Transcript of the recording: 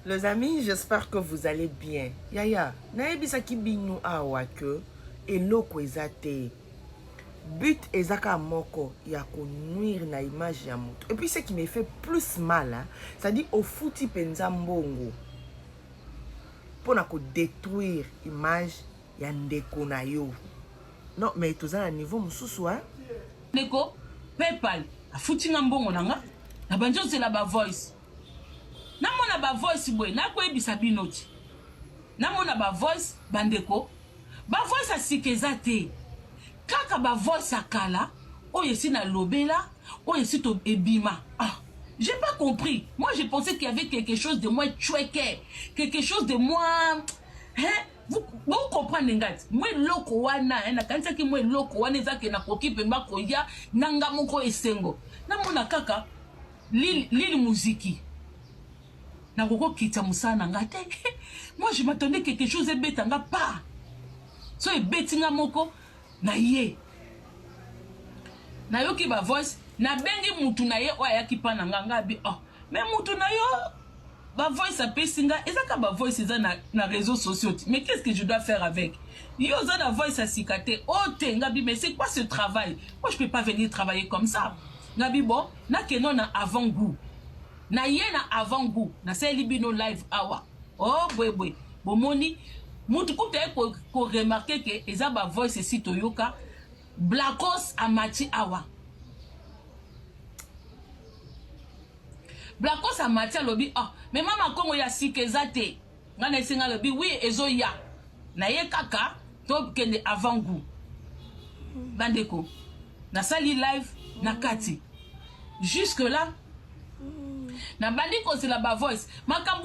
Les amis, j'espère que vous allez bien. Yaya, nayebisaki bino awa que eloko eza te. But eza kaka moko ya ko nuire na image ya moto. Et puis ce qui me fait plus mal, hein, c'est-à-dire ofuti penza mbongo pona ko détruire image ya ndeko na yo. Non, mais toza na niveau mosusu, hein. Ndeko PayPal afuti nga mbongo na nga, nabandi ozela ba voice. Namona ba voice boye nakoyebisa bino ti. Namona ba voice bandeko, ba voice ya sika eza te. Kaka ba voice ya kala oyo esi nalobela, oyo esi to ebima. Ah, j'ai pas compris. Moi je pensais qu'il y avait quelque chose de moins tchweke, quelque chose de moins hein. Vous, vous comprenez nga ti mwa eloko wana eh, nakanisaki mwa eloko wana eza ke nakoki mpenza koya na nga moko esengo namona kaka lili, lili muziki nakoki kokitisa mosala na nga te. Moi je m'attendais quelque chose ebeta nga pa so ebeti nga moko na ye nayoki ba voice nabengi mutu na ye oyo ayaki pa na nga nga abi oh mais mutu na yo ba voice apesi nga eza ka ba voice eza na, na réseaux sociaux ti mais qu'est-ce que je dois faire avec yo oza na voice ya sika te o te nga bi mais c'est quoi ce travail? Moi je peux pas venir travailler comme ça. Nga bi bon nakeno na avant goût na ye na avant goût nasaleli bino live awa oh boye boye bomoni mutu kutu aye ko remarquer ke eza ba voice esi toyoka Blacos amati awa. Blacos amati alobi oh mais mama Kongo ya sika eza te. Nga na esenga alobi oui ezoya. Na ye kaka to kende avant goût. Bandeko nasali live na kati. Jusque là nabandi kozela ba voice makambo.